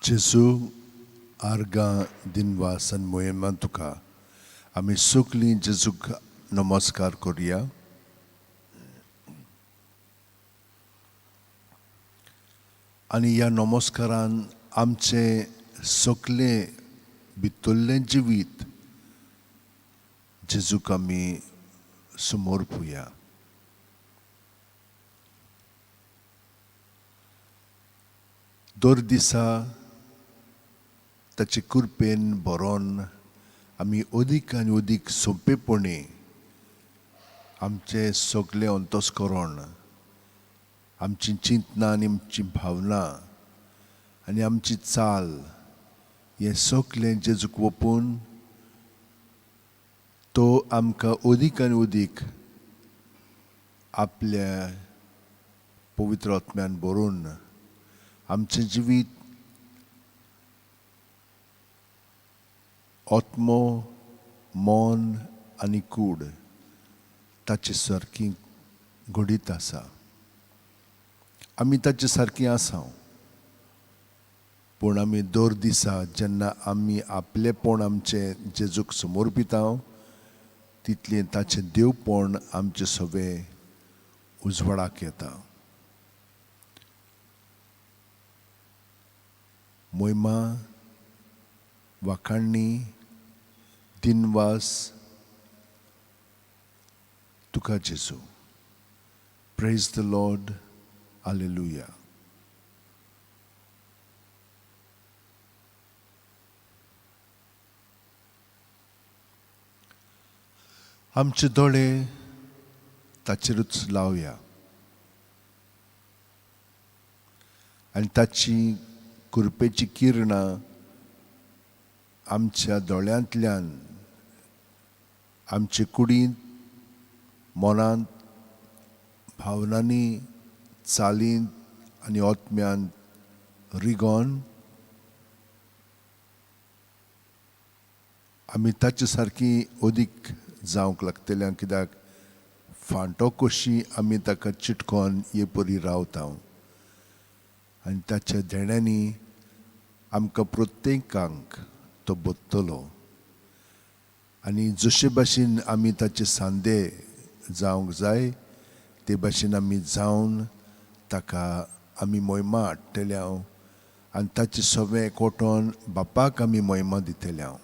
जेजू, आर्गां, दिनवास आनी मोहिमा तुका. आमी सगळीं जेजूक नमस्कार करुया. आनी ह्या नमस्कारान आमचें सगळें भितरलें जिवीत जेजूक आमी समर्पुया. दर दिसा ताचे कृपेन भरोन आमी अदीक आनी अदीक सोंपेपणी आमचें सगळें अंतस्करण, आमची चिंतनां आनी आमची भावना आनी आमची चाल हें सगळें जेजूक ओपून तो आमकां अदीक आनी अदीक आपल्या पवित्र आत्म्यान भरून आमचें जिवीत आत्मो, मन आनी कूड ताचे सारकी घडीत आसा. आमी ताचे सारकी आसा, पूण आमी दर दिसा जेन्ना आमी आपलेपण आमचें जेजूक समर्पिता तितलें ताचें देवपण आमचें सगळें उजवाडाक येता. मोहिमा, वाखाणणी, दिनवास तुका जेजू. Praise the Lord. Alleluia. आमचे दोळे ताचेरूच लावया आनी ताची कृपेची किरणां आमच्या दोळ्यांतल्यान आमचे कुडींत, मनांत, भावनांनी, चालींत आनी आत्म्यांत रिगोन आमी ताचे सारकी अदीक जावंक लागतले. कित्याक फांटो कशी आमी ताका चिटकोन हे परी रावता आनी ताच्या देण्यांनी आमकां प्रत्येकांक तो बदतलो. आनी जशे भाशेन आमी ताचे सांदे जावंक जाय ते भाशेन आमी जावन ताका आमी मोहिमा हाडटले हांव आनी ताचे सगळें कोटोन बापाक आमी मोहिमा दितले हांव.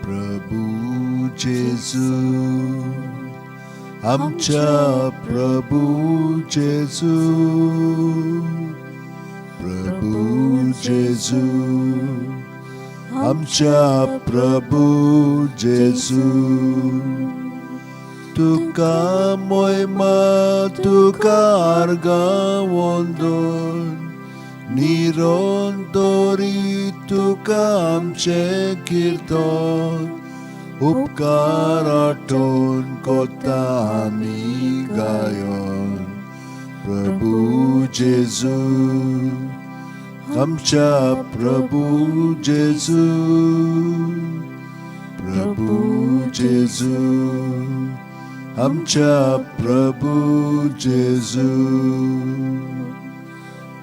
प्रभू जेजू, आमच्या प्रभू जेजू, प्रभू जेजू, आमच्या प्रभू जेजू, तुका मोहिमा, तुका आर्गां वंदन, निरंतरी तुका आमचें किर्तन, उपकार आठोवन कोता आमी गायन. प्रभू जेजू, आमच्या प्रभू जेजू, प्रभू जेजू, आमच्या प्रभू जेजू,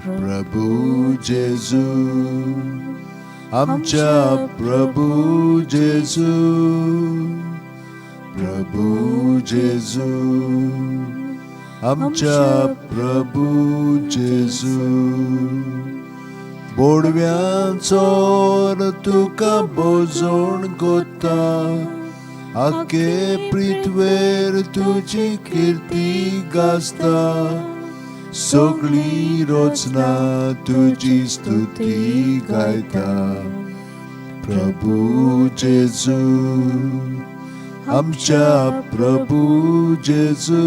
प्रभू जेजू, आमच्या प्रभू जेजू, प्रभू जेजू, आमच्या प्रभू जेजू. बोडव्यांचो तुका बोजोण कोता, आखे पृथ्वेर तुजी किर्ती गाजता, सगळी रचना तुजी स्तुती गायता. प्रभू जेजू, आमच्या प्रभू जेजू,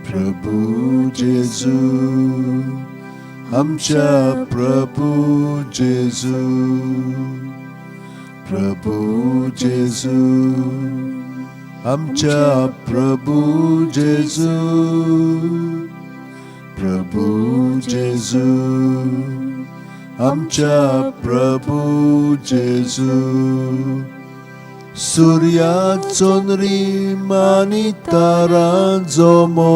प्रभू जेजू, आमच्या प्रभू जेजू, प्रभू जेजू, आमच्या प्रभू जेजू, प्रभू जेजू, आमच्या प्रभू जेजू. सुर्या चंद्रीम आनी तारां जमो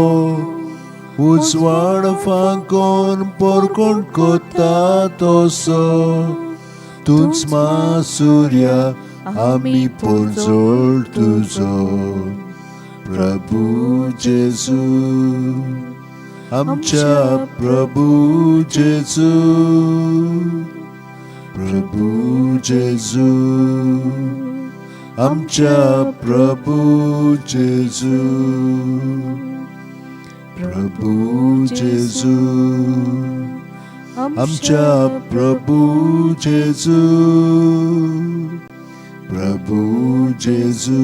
उजवाड फांकोन पोरकोण कोता तसो तूंच मा सुर्या आमी पोरजोळ तुजो प्रभू जेजू आमच्या प्रभू जेजू प्रभू जेजू आमच्या प्रभू जेजू प्रभू जेजू आमच्या प्रभू जेजू प्रभू जेजू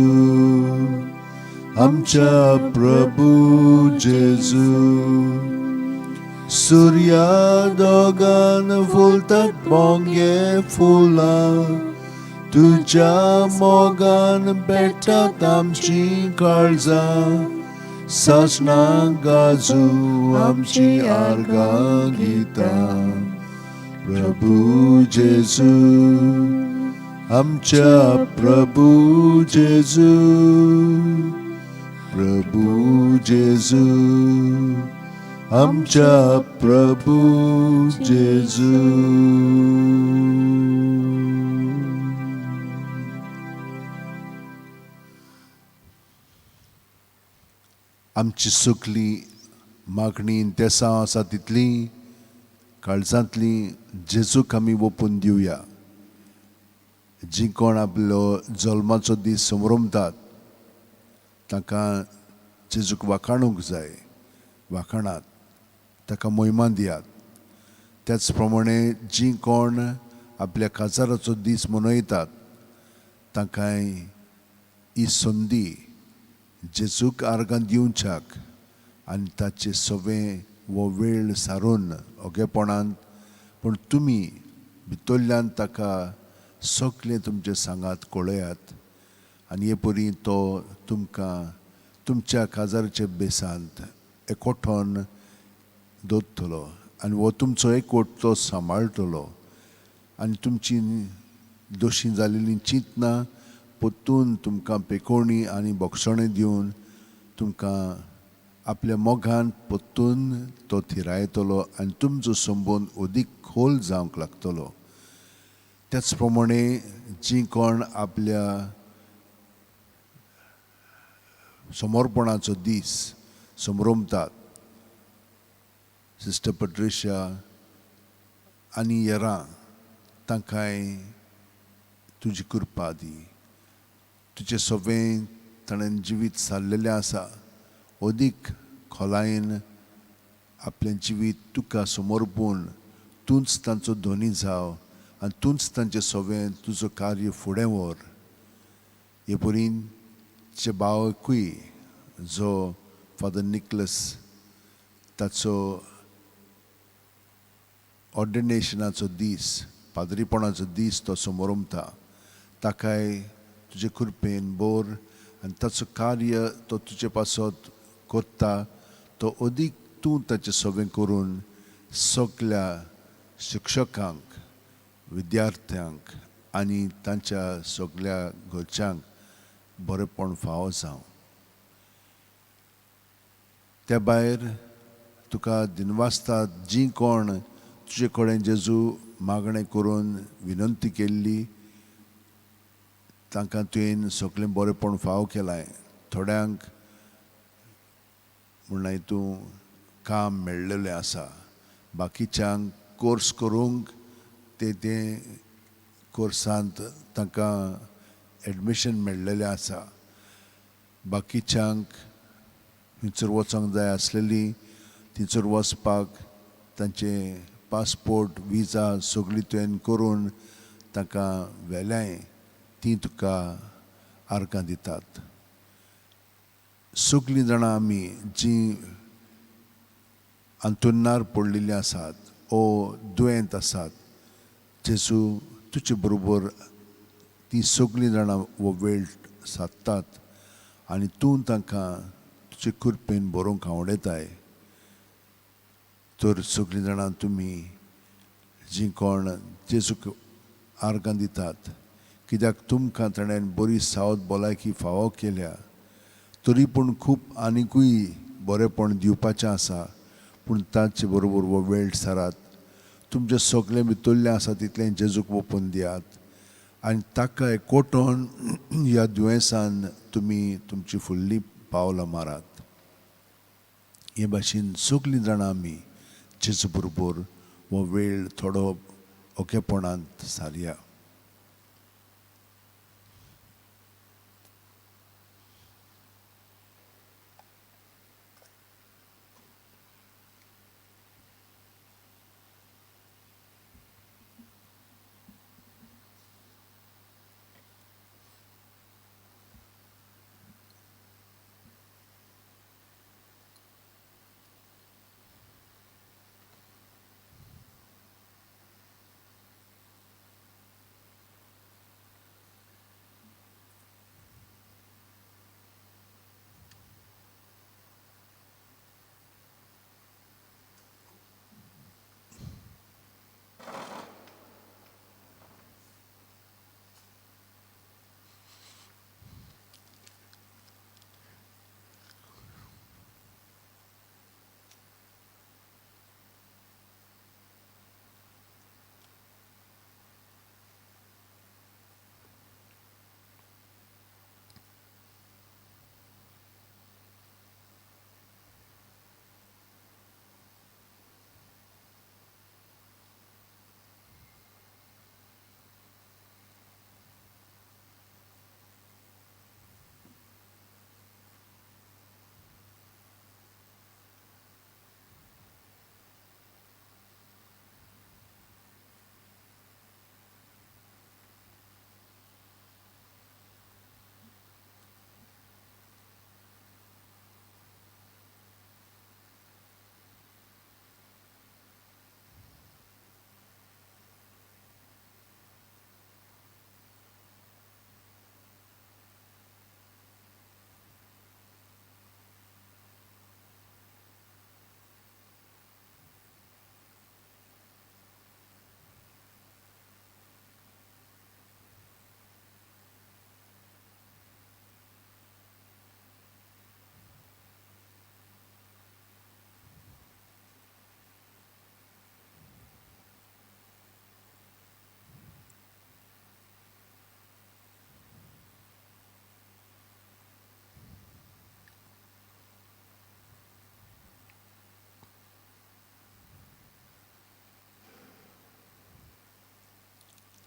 आमच्या प्रभू जेजू सुर्या दोगान फुलतात बोंगे फुलां तुज्या मोगान पेट्टात आमची काळजां सासणां गाजू आमची आर्गां गितां प्रभू जेजू आमच्या प्रभू जेजू प्रभू जेजू आमच्या प्रभू जेजू. आमची सगली मागणी तेसां आसा तितली काळजांतली जेजूक आमी ओपून दिवया. जीं कोण आपलो जल्माचो दीस समरमतात तांकां जेजूक वाखाणूंक जाय, वाखाणात, ताका मोहिमा दियात. त्याच प्रमाणे जीं कोण आपल्या काजाराचो दीस मनयतात तांकांय ही संदी जेजूक आर्गां दिवच्याक आनी ताचे सवें हो वेळ सारून ओगेपणान पूण तुमी भितरल्यान ताका सगळें तुमचे सांगात कळयात आनी हे परी तो तुमकां तुमच्या काजाराच्या बेसांत एकवटोन दवरतलो आनी हो तुमचो एकवट तो सांबाळटलो आनी तुमची दोशी जाल्लीं चिंतनां परतून तुमकां पेकोवणी आनी बोगसणें दिवन तुमकां आपल्या मोगान परतून तो थिरायतलो आनी तुमचो संबंद अदीक खोल जावंक लागतलो. त्याच प्रमाणे जीं कोण आपल्या समर्पणाचो दीस समरमतात सिस्टर पट्रिशा आनी येरां तांकांय तुजी कृपा दी. तुजें सगळें ताणें जिवीत सारलेलें आसा अदीक खोलायेन आपलें जिवीत तुका समर्पून तूंच तांचो धनी जाव आनी तूंच तांचें सगळें तुजो कार्य फुडें व्हर. हे परीन तुजे भावाकूय जो फादर निकलस ताचो ऑर्डिनेशनाचो दीस पाद्रीपणाचो दीस तो समरमता ताकाय तुजे कृपेन बोर आनी ताचो कार्य तो तुजे पासत करता तो अदीक तूं ताचें सगळें करून सगल्या शिक्षकांक विद्यार्थ्यांक आनी तांच्या सगल्या घरच्यांक बरेपण फावो जावं. त्या भायर तुका दिनवासतात जीं कोण तुजे कडेन जेजू मागणें करून विनंती केल्ली तांकां तुवें सगळें बरेपण फावो केलां. थोड्यांक म्हणल्यार तूं काम मेळ्ळेलें आसा, बाकीच्यांक कोर्स करूंक ते ते कोर्सांत तांकां एडमिशन मेळ्ळेलें आसा, बाकीच्यांक थंयसर वचोंक जाय आसलेली थंयसर वचपाक तांचे पासपोर्ट विजा सगळी तुवें करून तांकां व्हेल्याय ती तुका आर्गां दितात. सगळीं जाणां आमी जीं अंतुरणार पडलेलीं आसात ओ दुयेंत आसात जेजू तुजे बरोबर तीं सगळीं जाणां हो वेळ सादतात आनी तूं तांकां तुजे कृपेन बरोवंक आवडयताय. तर सगळीं जाणां तुमी जीं कोण जेजूक आर्गां दितात कित्याक तुमकां ताणें बरी सावद भलायकी फावो केल्या, तरी पूण खूब आनिकूय बरेपण दिवपाचें आसा, पूण ताचे बरोबर हो वेळ सारात। तुमचें सगळें भितरलें आसा तितलें जेजूक ओपून दियात आनी ताका एकवटून ह्या दुयेंसान तुमी तुमची फुडलीं पावलां मारात। हे भाशेन सगळीं जाणां आमी जेजू बरोबर हो वेळ थोडो ओकेपणांत सारया।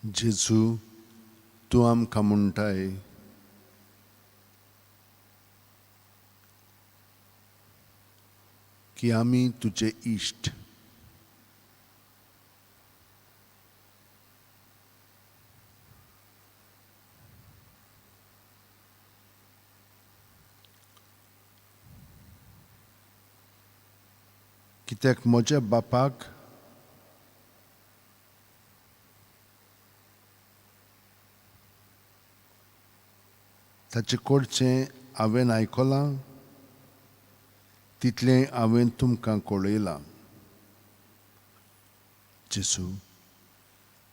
जेजू तूं आमकां म्हणटाय, की आमी तुजे इश्ट। कित्याक म्हज्या बापाक ताचे कडचें हांवें आयकलां तितलें हांवें तुमकां कळयलां। जेजू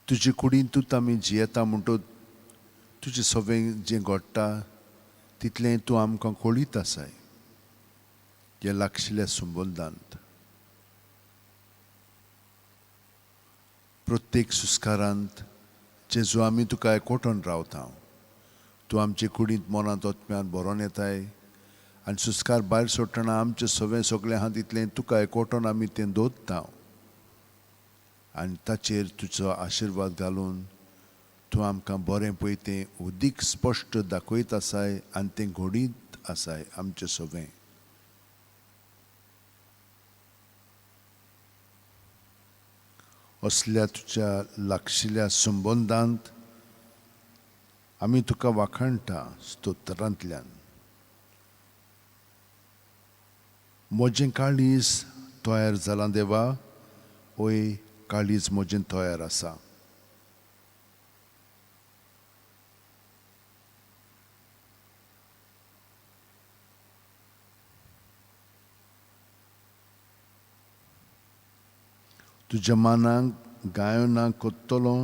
तुजे कुडींतूच आमी जियेता म्हणटच तुजें सगळें जें घडटा तितलें तूं आमकां कळीत आसाय ह्या लागशिल्ल्या संबंदांत। प्रत्येक सुस्कारांत जेजू आमी तुका एकवटून रावता, तूं आमचे कुडींत मनांत आत्म्यान भरोन येताय आनी सुस्कार भायर सोडटना आमचें सगळें सगळें आहा तितलें तुका एकवटून आमी तें दवरता आनी ताचेर तुजो आशिर्वाद घालून तूं आमकां बरें पळय तें अदीक स्पश्ट दाखयत आसाय आनी तें घडीत आसाय आमचें सगळें। असल्या तुज्या लागशिल्ल्या संबंदांत आमी तुका वाखाणटा स्तोत्रांतल्यान। म्हजें काळीज तयार जालां देवा, ओय काळीज म्हजें तयार आसा। तुज्या मानाक गायनां कोत्तलो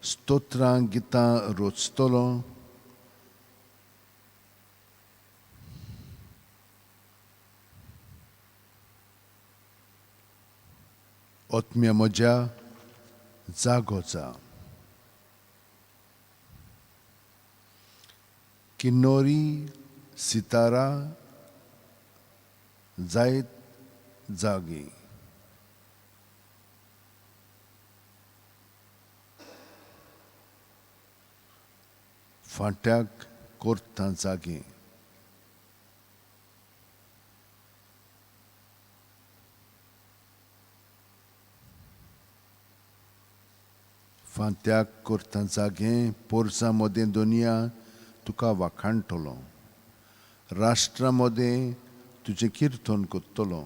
स्तोत्रां गितां रचतलो. आत्म्या म्हज्या जागो जा. किन्नोरी सितारा जायत जागी. फांट्याक करता जागे. फांत्याक करता जागे पोरसां मदें दोनया तुका वाखाणटलो. राष्ट्रा मदें तुजें किर्तन करतलो.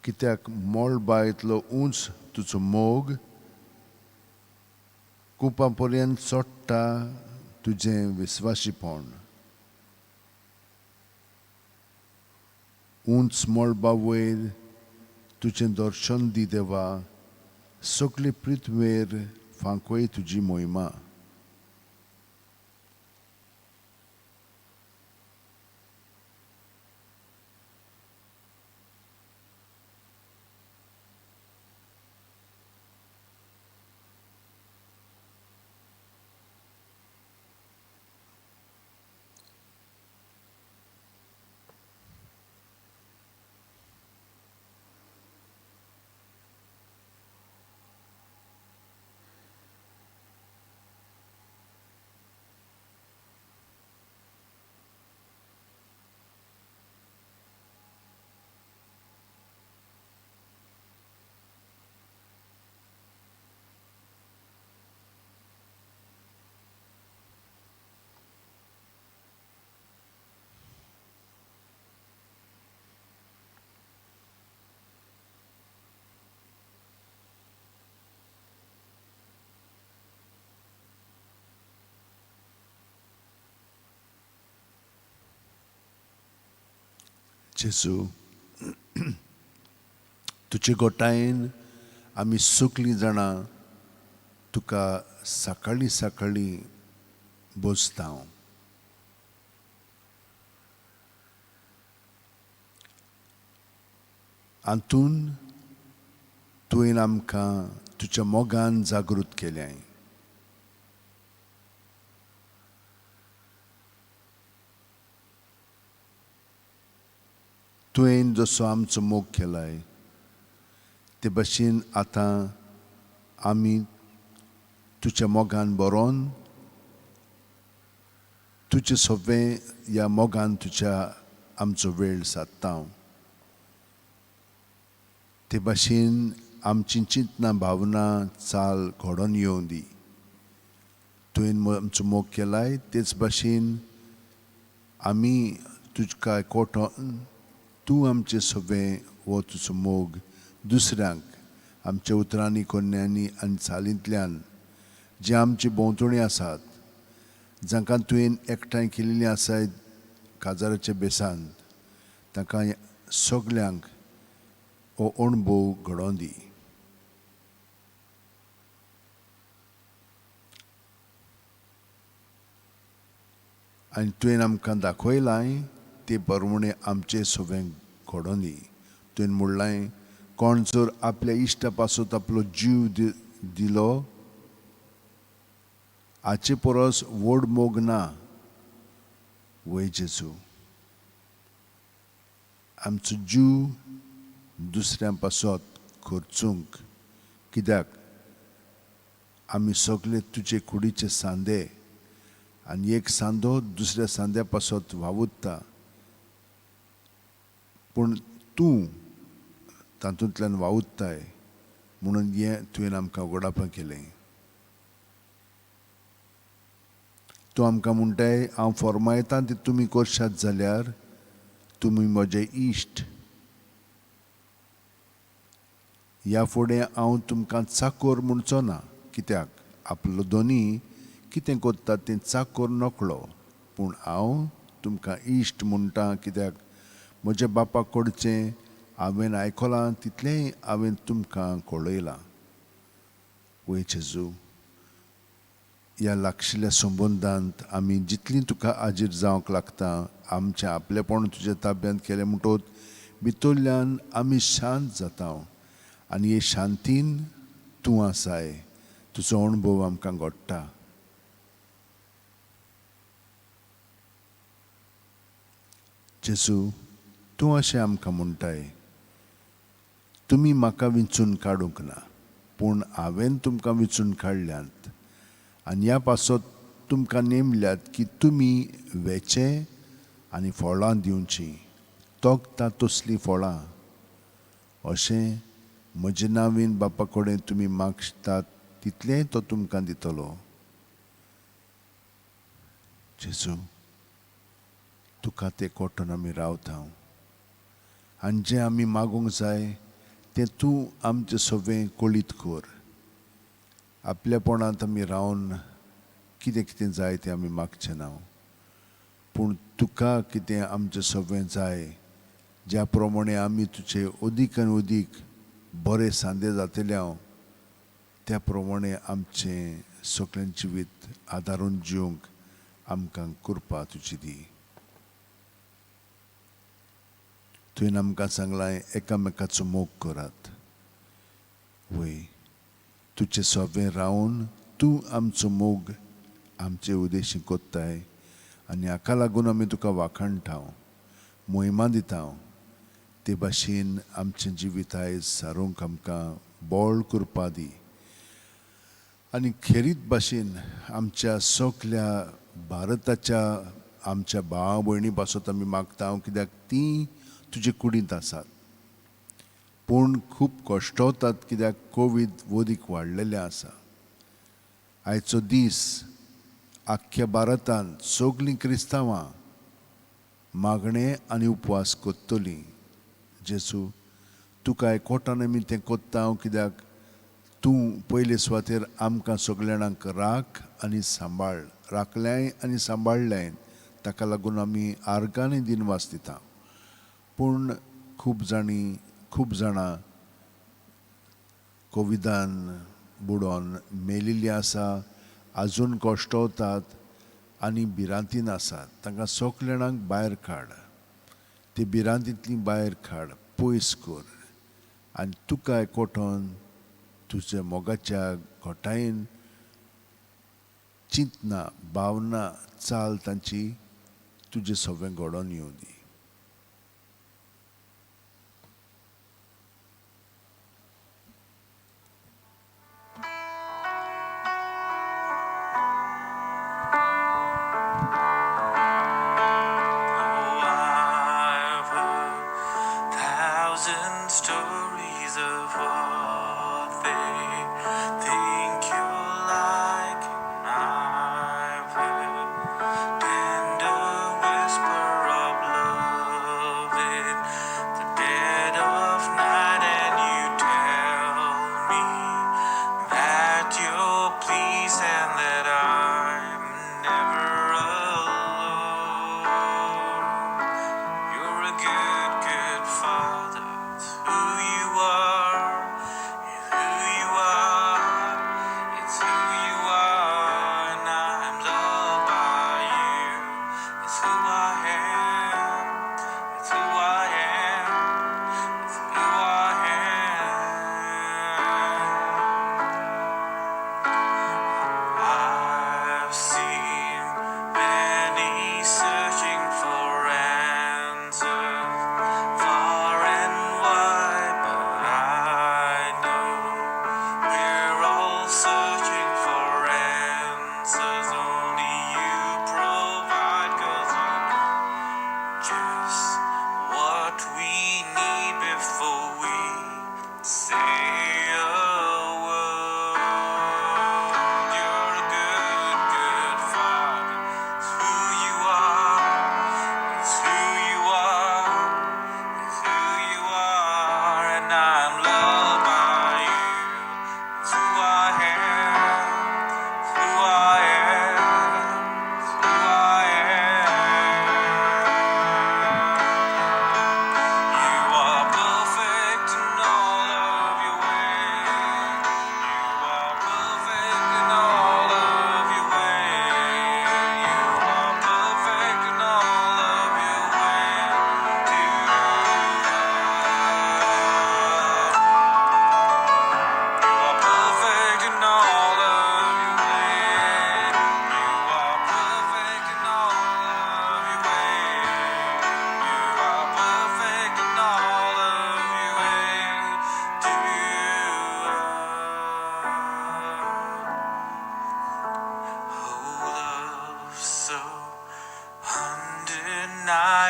कित्याक मळबा इतलो उंच तुजो मोग, कुपां पर्यंत चडटा तुजें विस्वाशीपण. उंच मळबा वयर तुजें दर्शन दी देवा, सगळे पृथ्वेर फांकय तुजी मोहिमा. जेजू, तुजे गोटायेन आमी सगळीं जाणां तुका सकाळीं सकाळीं बसता. हातून तुवें आमकां तुज्या मोगान जागृत केलें. तुवें जसो आमचो मोग केलाय ते भशेन आतां आमी तुज्या मोगान बरोवन तुजें सगळें ह्या मोगान तुज्या आमचो वेळ सादता. ते भशेन आमची चिंतना भावना चाल घडोवन येवं दी. तुवें आमचो मोग केलाय तेच भशेन आमी तुजका कोटोन तूं आमचें सगळें हो तुजो मोग दुसऱ्यांक आमच्या उतरांनी कोन्यांनी आनी चालींतल्यान जे आमचे भोंवतणी आसात जांकां तुवें एकठांय केल्लीं आसाय काजाराच्या बेसान तांकां सगल्यांक हो अणभव घडोवन दी. आनी तुवें आमकां दाखयलां ते बरवणे आमचे सगळें घडोवन दी. तुवें म्हणलां कोण जर आपल्या इश्टा पासत आपलो जीव दिलो हाचे परस व्हड मोग ना. वय जेजू, आमचो जीव दुसऱ्यां पासत खर्चूंक, कित्याक आमी सगळे तुजे कुडीचे सांदे आनी एक सांदो दुसऱ्या सांद्या पासत वावुरता, पूण तूं तातूंतल्यान वावुरताय म्हणून हें तुवें आमकां उगडापां केलें. तूं आमकां म्हणटाय हांव फॉर्मायतां ती तुमी करशात जाल्यार तुमी म्हजे इश्ट. ह्या फुडें हांव तुमकां चाकोर म्हणचो ना, कित्याक आपलो दोनी कितें करता तें चाकोर नकळो, पूण हांव तुमकां इश्ट म्हणटा, कित्याक म्हज्या बापा कडचें हांवें आयकलां तितलेंय हांवें तुमकां कळयलां. वय जेजू, ह्या लागशिल्ल्या संबंदांत आमी जितलीं तुका आजीर जावंक लागता, आमचें आपलेपण तुज्या ताब्यांत केलें म्हणटोच भितरल्यान आमी शांत जाता आनी हे शांतीन तूं आसाय, तुजो अणभव आमकां घडटा. जेजू, तूं अशें आमकां म्हणटाय, तुमी म्हाका विंचून काडूंक ना, पूण हांवें तुमकां विंचून काडल्यांत आनी ह्या पासत तुमकां नेमल्यात की तुमी वेचे आनी फळां दिवचीं, तोखता तसलीं फळां. अशें म्हजे नांवेन बापा कडेन तुमी मागतात तितलेंय तो तुमकां दितलो. जेजू, तुका ते कोटून आमी रावता आनी जें आमी मागूंक जाय तें तूं आमचें सगळें कळीत कर. आपल्यापणांत आमी रावन कितें कितें जाय तें आमी मागचें ना, पूण तुका कितें आमचें सगळें जाय, ज्या प्रमाणे आमी तुजे अदीक आनी अदीक बरे सांदे जातले हांव, त्या प्रमाणे आमचें सगळें जिवीत आदारून जिवंक आमकां कृपा तुजी दी. तुवें आमकां सांगलां एकामेकाचो मोग करात. वय, तुजें सगळें रावन तूं आमचो मोग आमचे उदेशी कोत्ताय आनी हाका लागून आमी तुका वाखाणटा, मोहिमा दिता. ते भाशेन आमचें जिवीत आयज सारूंक आमकां बळ करपा दी आनी खेरीत भाशेन आमच्या सगल्या भारताच्या आमच्या भावा भयणी पासत आमी मागता, कित्याक तीं तुजे कुडींत आसात, पूण खूब कश्टवतात कित्याक कोवीड वदीक वाडलेलें आसा. आयचो दीस आख्ख्या भारतांत सगळीं क्रिस्तांवां मागणें आनी उपवास कोत्तलीं. जेजू, तुका एकवटान आमी तें कोत्ता कित्याक तूं पयले सुवातेर आमकां सगल्या जाणांक राख आनी सांबाळ, राखल्याय आनी सांबाळल्याय, ताका लागून आमी आर्गांनी दिनवास दिता. पूण खूब जाणी खूब जाणां कोविदान बुडोन मेलिल्लीं आसा, आजून कश्टवतात आनी भिरांतीन आसात. तांकां सगल्या जाणांक भायर काड, ती भिरांतींतली भायर काड, पयस कर आनी तुका एकवटोन तुज्या मोगाच्या घोटायेन चिंतना भावना चाल तांची तुजें सगळें घडोवन येवं दी. Oh, I've heard thousand stories of what they think you're like, and I've heard tender whisper of love.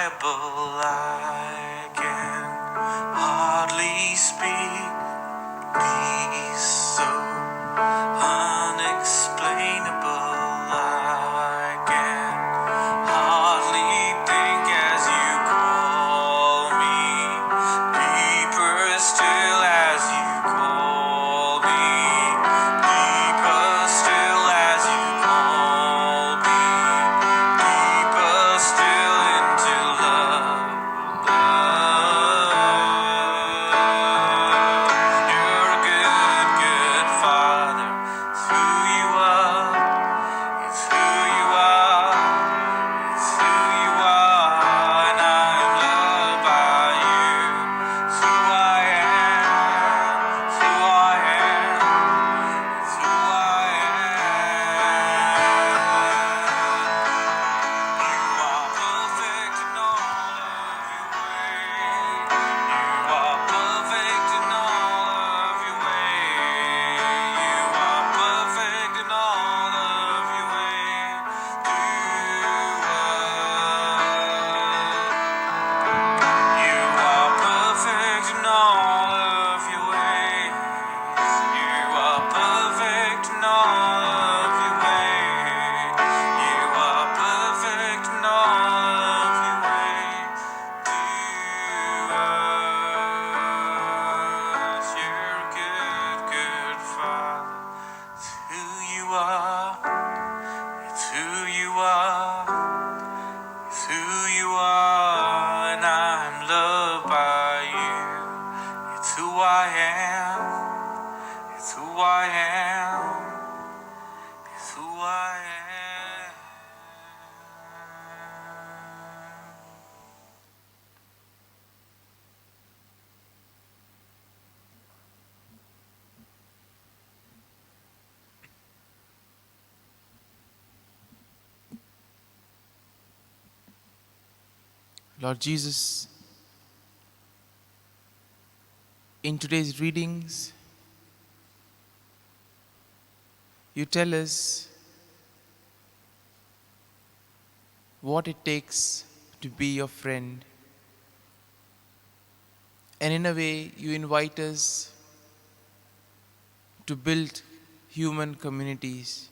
rebel, I can hardly speak. Be so unexplainable, I can hardly think as you call me. Deeper still as you call me. Deeper still as you call me. Deeper still into love. You're a good, good father. It's who you are. It's who you are. It's who you are. And I'm loved by you. It's who I am. It's who I am. It's who I am. You are perfect in all of your ways. You are perfect in all of your ways. You are perfect in all of your ways to us. You are perfect in all of your ways. You are perfect in all of your ways. You are perfect in all of your ways to us. You're a good, good father. It's who you are. It's who you are. It's who you are, and I'm loved by you. It's who I am. It's who I am. It's who I am. Lord Jesus, in today's readings, you tell us what it takes to be your friend. And in a way, you invite us to build human communities.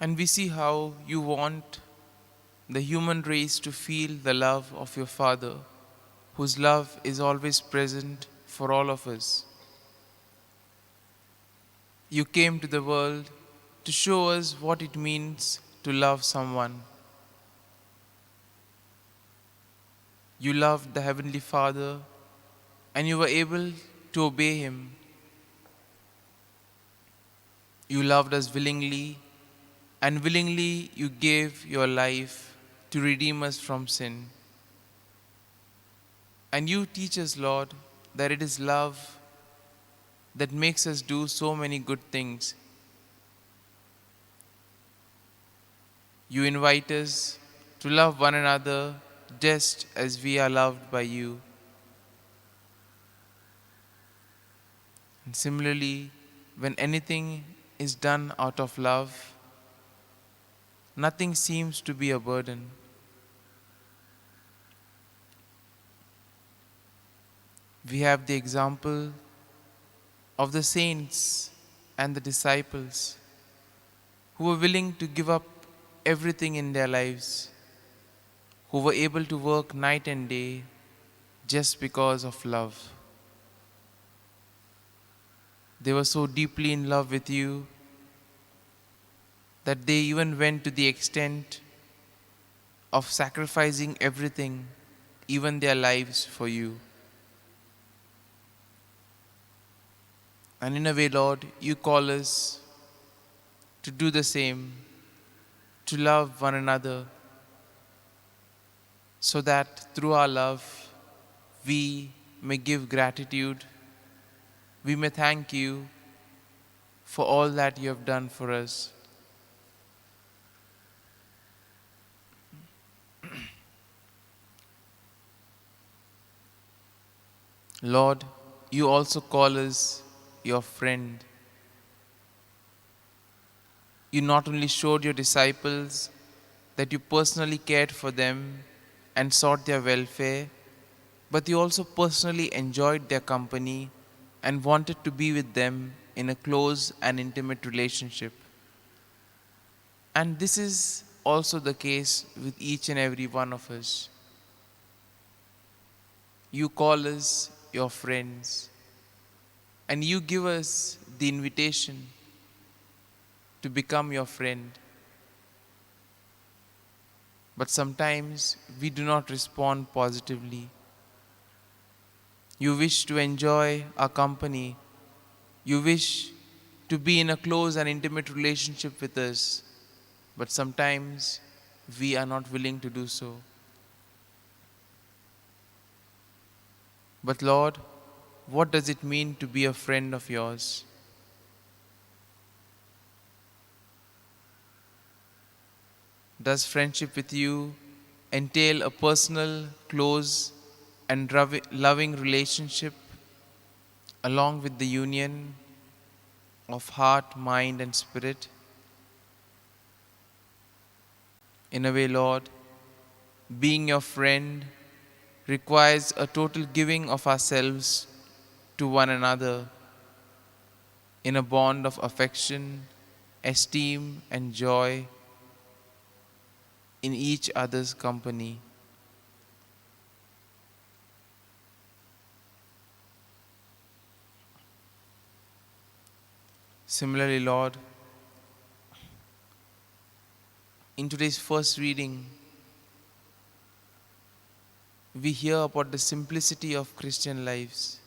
And we see how you want the human race to feel the love of your Father, whose love is always present for all of us. You came to the world to show us what it means to love someone. You loved the Heavenly Father and you were able to obey Him. You loved us willingly, and willingly you gave your life to redeem us from sin. And you teach us, Lord, that it is love that makes us do so many good things. You invite us to love one another just as we are loved by you. And similarly, when anything is done out of love, nothing seems to be a burden. We have the example of the saints and the disciples who were willing to give up everything in their lives, who were able to work night and day just because of love. They were so deeply in love with you that they even went to the extent of sacrificing everything, even their lives, for you. And in a way, Lord, you call us to do the same, to love one another, so that through our love, we may give gratitude, we may thank you for all that you have done for us. Lord, you also call us your friend. You not only showed your disciples that you personally cared for them and sought their welfare, but you also personally enjoyed their company and wanted to be with them in a close and intimate relationship. And this is also the case with each and every one of us. You call us your friends, and you give us the invitation to become your friend. But sometimes we do not respond positively. You wish to enjoy our company. You wish to be in a close and intimate relationship with us, but sometimes we are not willing to do so. But Lord, what does it mean to be a friend of yours? Does friendship with you entail a personal, close, and loving relationship along with the union of heart, mind, and spirit? In a way, Lord, being your friend requires a total giving of ourselves to one another in a bond of affection, esteem, and joy in each other's company. Similarly, Lord, in today's first reading, we hear about the simplicity of Christian lives.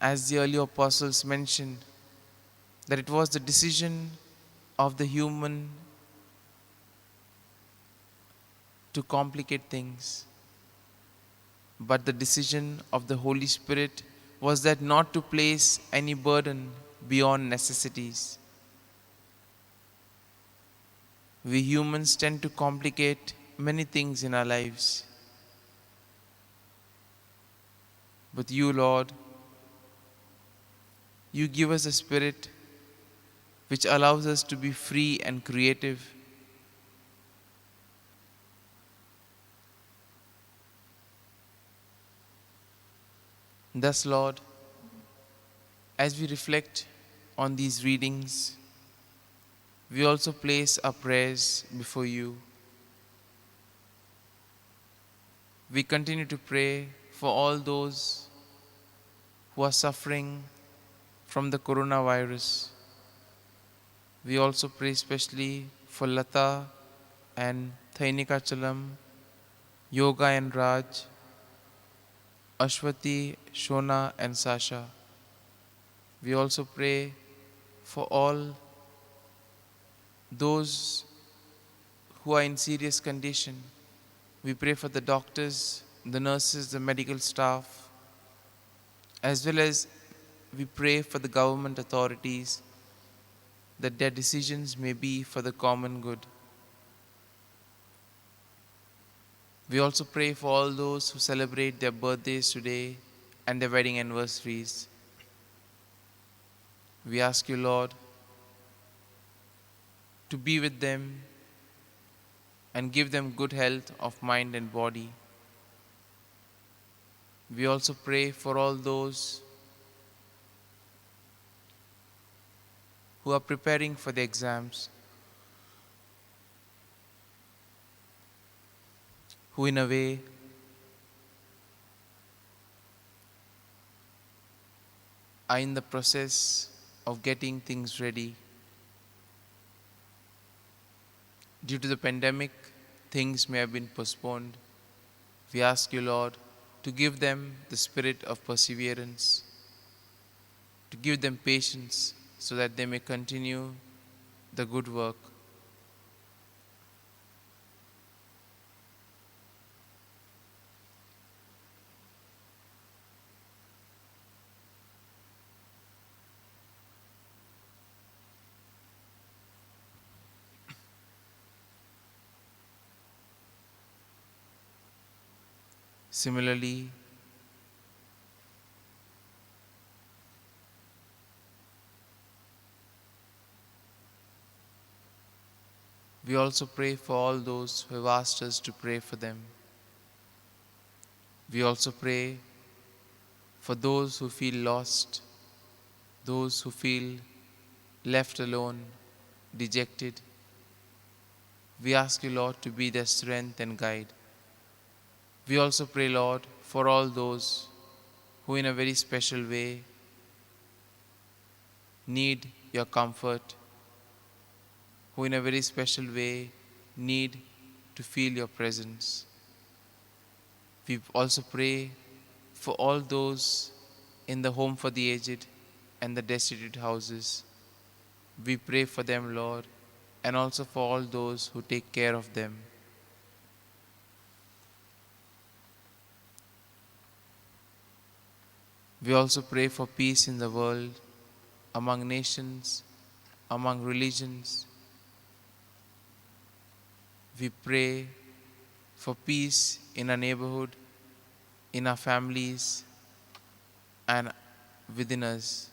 As the early apostles mentioned, that it was the decision of the human to complicate things, but the decision of the Holy Spirit was that not to place any burden beyond necessities. We humans tend to complicate many things in our lives. But you, Lord, you give us a spirit which allows us to be free and creative. Thus, Lord, as we reflect on these readings, we also place our prayers before you. We continue to pray for all those who are suffering from the coronavirus. We also pray especially for Lata and Thainika Chalam, Yoga and Raj, Ashwati, Shona and Sasha. We also pray for all those who are in serious condition. We pray for the doctors, the nurses, the medical staff, as well as we pray for the government authorities that their decisions may be for the common good. We also pray for all those who celebrate their birthdays today and their wedding anniversaries. We ask you, Lord, to be with them and give them good health of mind and body. We also pray for all those who are preparing for the exams, who in a way are in the process of getting things ready. Due to the pandemic, things may have been postponed. We ask you, Lord, to give them the spirit of perseverance, to give them patience so that they may continue the good work. Similarly, We also pray for all those who have asked us to pray for them. We also pray for those who feel lost, those who feel left alone, dejected. We ask you, Lord, to be their strength and guide. We also pray, Lord, for all those who in a very special way need your comfort, who in a very special way need to feel your presence. We also pray for all those in the home for the aged and the destitute houses. We pray for them, Lord, and also for all those who take care of them. We also pray for peace in the world, among nations, among religions. We pray for peace in our neighborhood, in our families, and within us.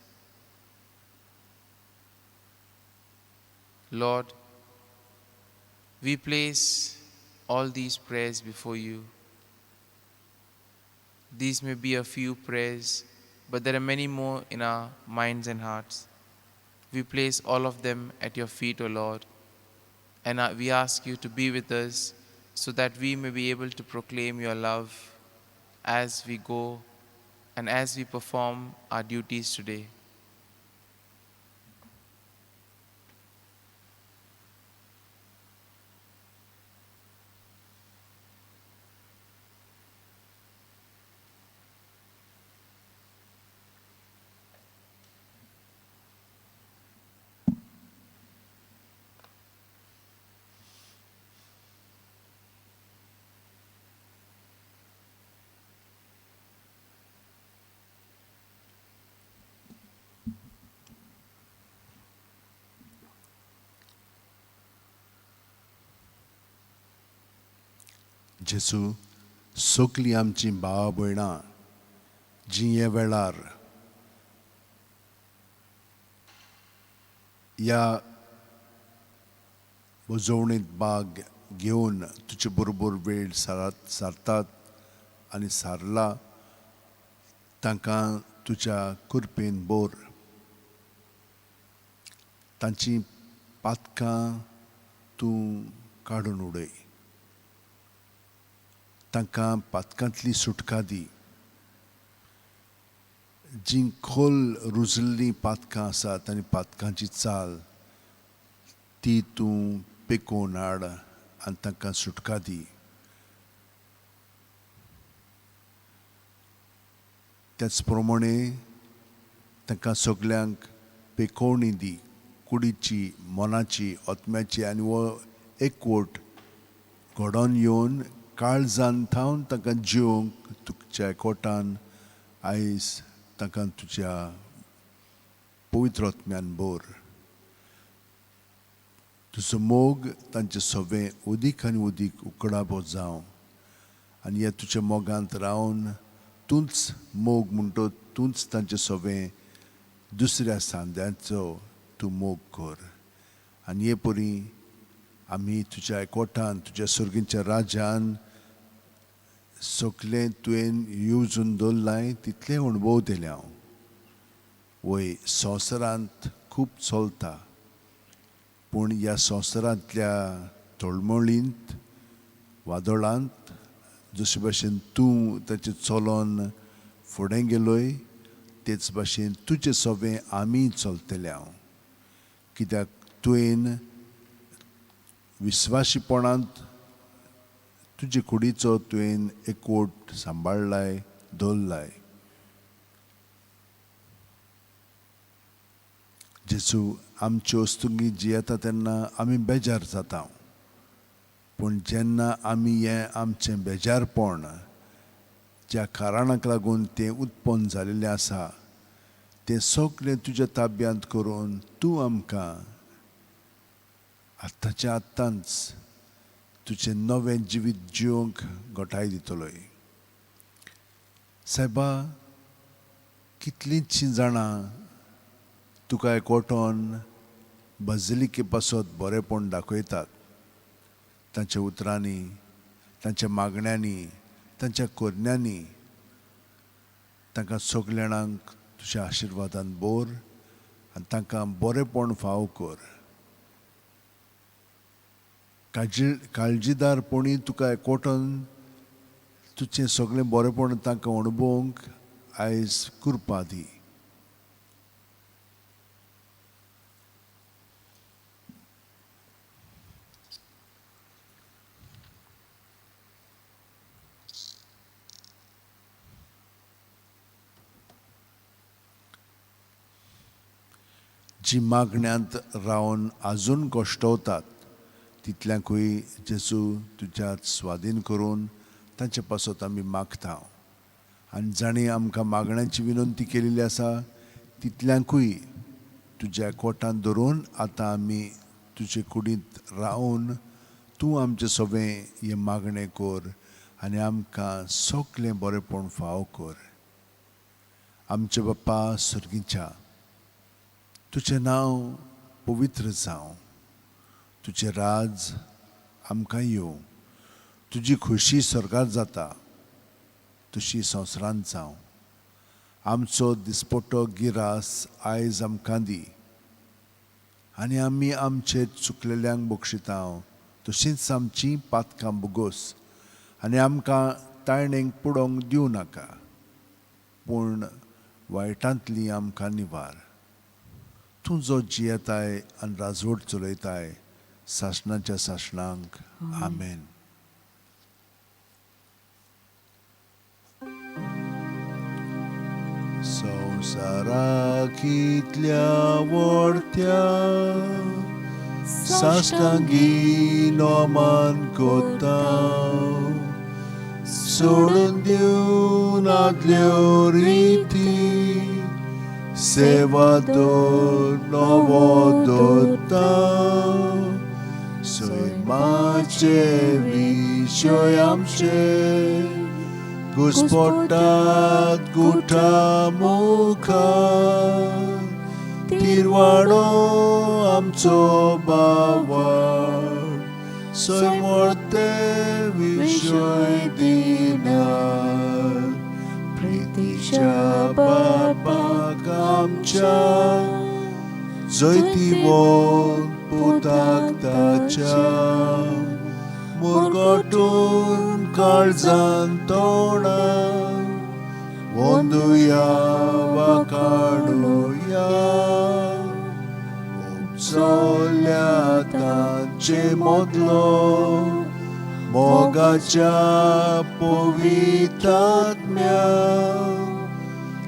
Lord, we place all these prayers before you. These may be a few prayers, but there are many more in our minds and hearts. We place all of them at your feet, O Lord, and we ask you to be with us so that we may be able to proclaim your love as we go and as we perform our duties today. जेजू, सगलीं आमचीं भावा भयणां जीं हे वेळार ह्या भुजवणेंत भाग घेवन तुजे बरोबर वेळ सारतात आनी सारला, तांकां तुज्या कृपेन बोर. तांचीं पातकां तूं काडून उडय, तांकां पातकांतली सुटका दी. जीं खोल रुजल्लीं पातकां आसात आनी पातकांची चाल ती तूं पेकोवन हाड आनी तांकां सुटका दी. त्याच प्रमाणे तांकां सगल्यांक पेकोवणी दी, कुडीची, मनाची, आत्म्याची, आनी हो एकवट घडोवन येवन काळजान थावन तांकां जिवंक तुज्या एकवटान आयज तांकां तुज्या पवित्र आत्म्यान बोर. तुजो मोग तांचे सवें उदीक आनी उदीक उकडाबो जावं आनी ह्या तुज्या मोगांत रावन तूंच मोग म्हणटो तूंच तांचे सवें दुसऱ्या सांद्यांचो तूं मोग कर. आनी हे परी आमी तुज्या एकवटान तुज्या सर्गीच्या राज्यान सगलें तुवें येवजून दवरलां तितलें अणभव दिलें हांव. वय संवसारांत खूब चलता, पूण ह्या संवसारांतल्या तळमळींत वादळांत जशे भाशेन तूं ताचें चलोन फुडें गेलोय तेच भाशेन तुजें सवें आमी चलतले हांव. कित्याक तुवें विस्वाशीपणांत तुजे कुडीचो तुवें एकवट सांबाळ्ळाय दवरलाय. जेजू, आमच्यो वस्तुंगी जियेता तेन्ना आमी बेजार जाता, पूण जेन्ना आमी हें आमचें बेजारपण ज्या कारणाक लागून तें उत्पन्न जाल्लें आसा तें सगळें तुज्या ताब्यांत करून तूं आमकां आत्ताच्या आत्तांच तुजें नवें जिवीत जिवंक घटाय दितलोय. सायबा, कितलींचशीं जाणां तुका एकवटोन बजलिके पासत बरेंपण दाखयतात, तांच्या उतरांनी, तांच्या मागण्यांनी, तांच्या कोरण्यांनी तांकां सगल्या जाणांक तुज्या आशिर्वादान बोर आनी तांकां बरेंपण फावो कर. काळजीदारपणी तुका एकवटून तुजें सगळें बरेंपण तांकां अणभवंक आयज कृपा दी. जी मागण्यांत रावन आजून कश्टवतात तितल्यांकूय जेजू तुज्या स्वाधीन करून तांचे पासत आमी मागता. आनी जांणी आमकां मागण्यांची विनंती केलेली आसा तितल्यांकूय तुज्या कोटान धरून आतां आमी तुजे कुडींत रावन तूं आमचें सगळें हें मागणें कर आनी आमकां सगळें बरेंपण फावो कर. आमचे बाप्पा सर्गीच्या, तुजें नांव पवित्र जावं, तुजें राज आमकां येवं, तुजी खोशी स्वर्गार जाता तशी संवसारांत जावं. आमचो दिसपट्टो गिरास आयज आमकां दी आनी आमी आमचे चुकलेल्यांक बक्षिता तशींच आमचीं पातकां बोगोस आनी आमकां ताळणेक पुडोवंक दिवं नाका, पूण वायटांतली आमकां निवार. तूं जो जियेताय आनी राजवट चलयताय सासणाच्या सासणांक. आमेन. संवसाराक इतल्या व्हडत्या साश्टांगी नोमान कोता, सोडून दिवन आदल्यो रिती, सेवा दर नवो दवरता. सैमाचे विशय आमचे घुस्पटात गुठा मुखार, तिरवाडो आमचो बावड, सैमोर्ते विशय दिना. प्रितीच्या बापाक आमच्या जैतिवंत पुताक ताच्या, मुरगटून काळजान तोंडा वंदुया वाकाडुया. उपचोल्या तांचे मदलो मोगाच्या पवित्रात्म्या,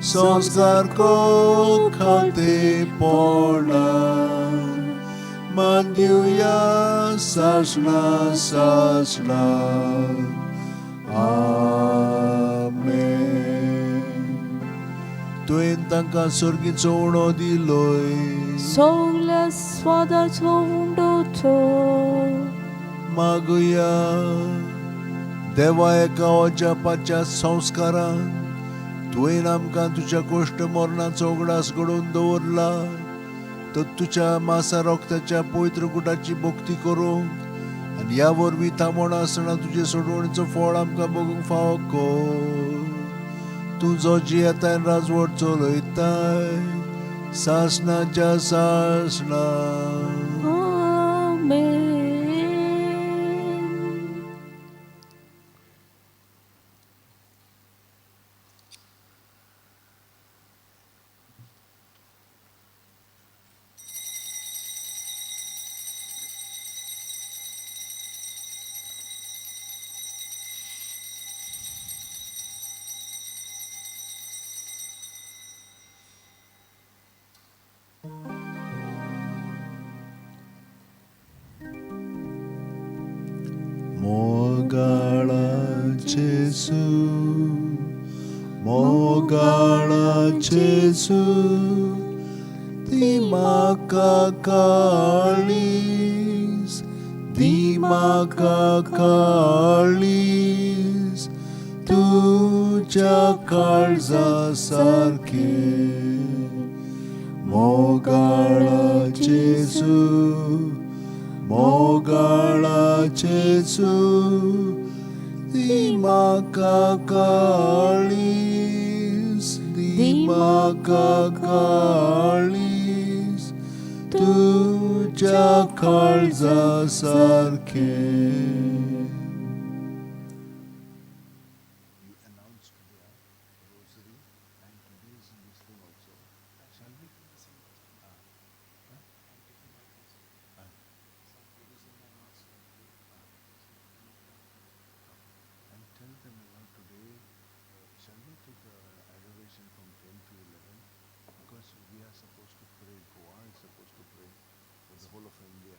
संस्कार खातेपणा मान दिवया सासणा सासणा. आमेन. तुवें तांकां सर्गीचो उणो दिलोय, सगल्या स्वादाचो उंडो तो. मागुया देवा एका अजापाच्या संस्कारान तुवें आमकां तुज्या कोश्ट मरणाचो उगडास घडोवन दवरला, तर तुज्या मासा रोगताच्या पवित्र गुटाची भक्ती करूंक आनी ह्या वरवीं थांबोण आसतना तुजे सोडवणीचो फळ आमकां बगूंक फावो कर. तूं जो जियेताय राजवट चलयताय सासणाच्या सासणा. आमेन. मोगाळा जेजू, मोगाळा जेजू, दी म्हाका काळीज, दी म्हाका काळीज, तुज्या काळजा सारकें. मोगाळा जेजू, मोगाळा जेजू दी म्हाका काळीज, दी म्हाका काळीज तुज्या काळजा सारकें. You announced the rosary and today's this thing also. Shall we? And tell them about today, shall we take the adoration from 10 to 11? Because we are supposed to pray, Goa is supposed to pray for the whole of India.